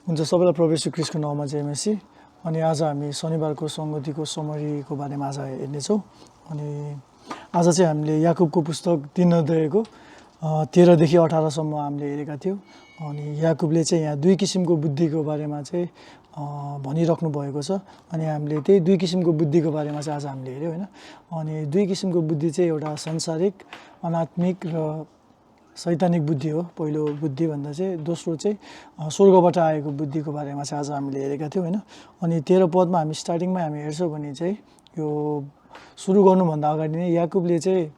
हुन्छ सबैलाई प्रभु येशू ख्रीष्टको नाममा जय मसी। अनि आज हामी शनिबारको संगतिको समरीको बारेमा आज हेर्नेछौँ। अनि आज चाहिँ हामीले याकुबको पुस्तक 3 अध्यायको 13 देखि 18 सम्म हामीले हेरेका थियौँ। अनि याकुबले चाहिँ यहाँ दुई किसिमको बुद्धिको बारेमा चाहिँ भनिराख्नु भएको छ। अनि हामीले त्यही दुई किसिमको बुद्धिको बारेमा चाहिँ आज हामीले हेऱ्यौँ होइन। अनि दुई किसिमको बुद्धि चाहिँ एउटा संसारिक, अनात्मिक र सैद्धान्तिक बुद्धि हो। पहिलो बुद्धि भन्दा चाहिँ दोस्रो चाहिँ स्वर्गबाट आएको बुद्धिको बारेमा चाहिँ आज हामीले हेरेका थियौँ होइन। अनि 13 पदमा हामी स्टार्टिङमा हामी हेर्छौँ भने चाहिँ यो सुरु गर्नुभन्दा अगाडि नै याकुबले चाहिँ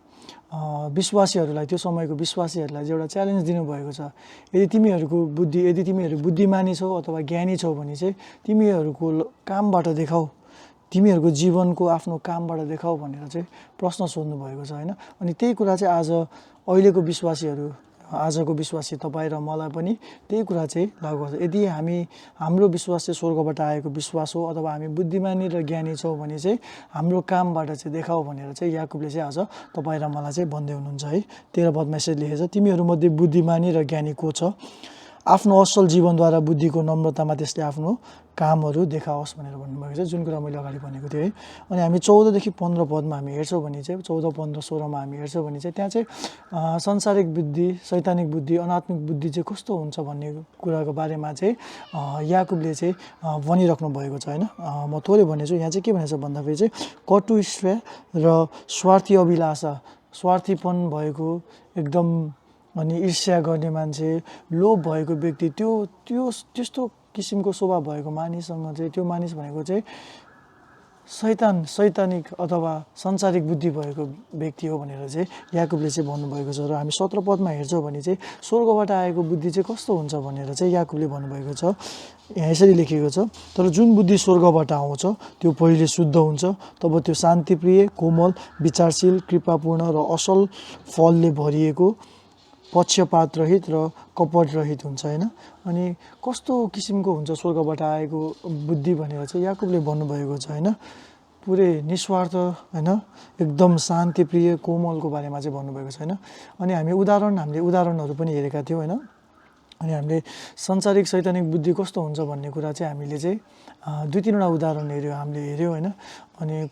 विश्वासीहरूलाई, त्यो समयको विश्वासीहरूलाई चाहिँ एउटा च्यालेन्ज दिनुभएको छ। यदि तिमीहरू बुद्धिमानी छौ अथवा ज्ञानी छौ भने चाहिँ तिमीहरूको कामबाट देखाऊ, तिमीहरूको जीवनको आफ्नो कामबाट देखाऊ भनेर चाहिँ प्रश्न सोध्नु भएको छ होइन। अनि त्यही कुरा चाहिँ आज अहिलेको विश्वासीहरू, आजको विश्वासी तपाईँ र मलाई पनि त्यही कुरा चाहिँ लागू गर्छ। यदि हाम्रो विश्वास चाहिँ स्वर्गबाट आएको विश्वास हो अथवा हामी बुद्धिमानी र ज्ञानी छौँ भने चाहिँ हाम्रो कामबाट चाहिँ देखाऊ भनेर चाहिँ याकुबले चाहिँ आज तपाईँ र मलाई चाहिँ भन्दै हुनुहुन्छ है। 13 पदमा यसरी लेखेको छ, तिमीहरूमध्ये बुद्धिमानी र ज्ञानी को छ? आफ्नो असल जीवनद्वारा बुद्धिको नम्रतामा त्यसले आफ्नो कामहरू देखाओस् भनेर भन्नुभएको छ, जुन कुरा मैले अगाडि भनेको थिएँ है। अनि हामी 14 देखि 15 पदमा हामी हेर्छौँ भने चाहिँ 14, 15, 16मा हामी हेर्छौँ भने चाहिँ त्यहाँ चाहिँ संसारिक बुद्धि, सैद्धान्तिक बुद्धि, अनात्मिक बुद्धि चाहिँ कस्तो हुन्छ भन्ने कुराको बारेमा चाहिँ याकुबले चाहिँ भनिराख्नु भएको छ होइन। म थोरै भन्नेछु। यहाँ चाहिँ के भनेको छ भन्दाखेरि चाहिँ कटु ईर्ष्या र स्वार्थी अभिलाषा, स्वार्थीपन भएको एकदम, अनि ईर्ष्या गर्ने मान्छे, लोभ भएको व्यक्ति, त्यस्तो किसिमको स्वभाव भएको मानिससँग चाहिँ, त्यो मानिस भनेको चाहिँ सैद्धान्तिक अथवा संसारिक बुद्धि भएको व्यक्ति हो भनेर चाहिँ याकुबले चाहिँ भन्नुभएको छ। र हामी 17 पदमा हेर्छौँ भने चाहिँ स्वर्गबाट आएको बुद्धि चाहिँ कस्तो हुन्छ भनेर चाहिँ याकुबले भन्नुभएको छ। यहाँ यसरी लेखिएको छ, तर जुन बुद्धि स्वर्गबाट आउँछ त्यो पहिले शुद्ध हुन्छ, तब त्यो शान्तिप्रिय, कोमल, विचारशील, कृपापूर्ण र असल फलले भरिएको, पक्षपातरहित र कपटरहित हुन्छ होइन। अनि कस्तो किसिमको हुन्छ स्वर्गबाट आएको बुद्धि भनेर चाहिँ याकुबले भन्नुभएको छ होइन। पुरै निस्वार्थ होइन, एकदम शान्तिप्रिय, कोमलको बारेमा चाहिँ भन्नुभएको छ होइन। अनि हामीले उदाहरणहरू पनि हेरेका थियौँ होइन। अनि हामीले संसारिक सैद्धान्तिक बुद्धि कस्तो हुन्छ भन्ने कुरा चाहिँ हामीले चाहिँ 2-3वटा उदाहरण हामीले हेऱ्यौँ होइन। अनि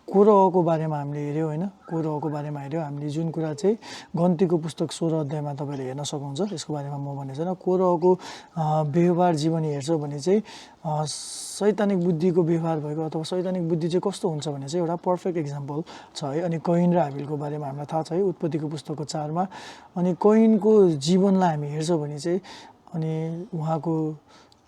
कोरहको बारेमा हामीले हेऱ्यौँ होइन। कोरहको बारेमा हेऱ्यौँ हामीले, जुन कुरा चाहिँ गन्तीको पुस्तक 16 अध्यायमा तपाईँले हेर्न सक्नुहुन्छ। यसको बारेमा म भन्ने छैन। कोरहको व्यवहार जीवनी हेर्छौँ भने चाहिँ सैद्धान्तिक बुद्धिको व्यवहार भएको अथवा सैद्धान्तिक बुद्धि चाहिँ कस्तो हुन्छ भने चाहिँ एउटा पर्फेक्ट इक्जाम्पल छ है। अनि कैन र हाबिलको बारेमा हामीलाई थाहा छ है, उत्पत्तिको पुस्तकको 4मा। अनि कैनको जीवनलाई हामी हेर्छौँ भने चाहिँ, अनि उहाँको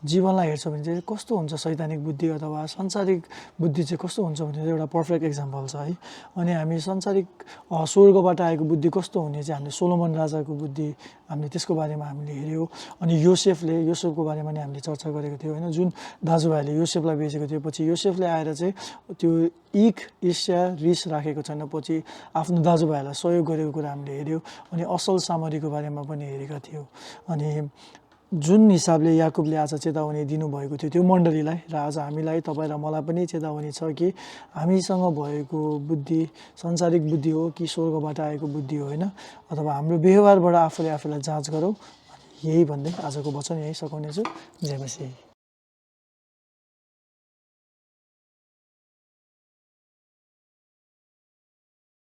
जीवनलाई हेर्छौँ भने चाहिँ कस्तो हुन्छ सैद्धान्तिक बुद्धि अथवा संसारिक बुद्धि चाहिँ कस्तो हुन्छ भने चाहिँ एउटा पर्फेक्ट इक्जाम्पल छ है। अनि हामी संसारिक स्वर्गबाट आएको बुद्धि कस्तो हुने चाहिँ हामीले सोलोमन राजाको बुद्धि, हामीले त्यसको बारेमा हामीले हेऱ्यौँ। अनि योसेफको बारेमा नि हामीले चर्चा गरेको थियौँ होइन। जुन दाजुभाइले योसेफलाई बेचेको थियो, पछि योसेफले आएर चाहिँ त्यो ईर्ष्या, रिस राखेको छैन, पछि आफ्नो दाजुभाइलाई सहयोग गरेको कुरा हामीले हेऱ्यौँ। अनि असल सामरीको बारेमा पनि हेरेका थियौँ। अनि जुन हिसाबले याकुबले आज चेतावनी दिनुभएको थियो त्यो मण्डलीलाई, र आज हामीलाई, तपाईँ र मलाई पनि चेतावनी छ कि हामीसँग भएको बुद्धि संसारिक बुद्धि हो कि स्वर्गबाट आएको बुद्धि हो होइन। अथवा हाम्रो व्यवहारबाट आफूलाई जाँच गरौँ। यही भन्दै आजको वचन यही सघाउनेछु। जय मसीह।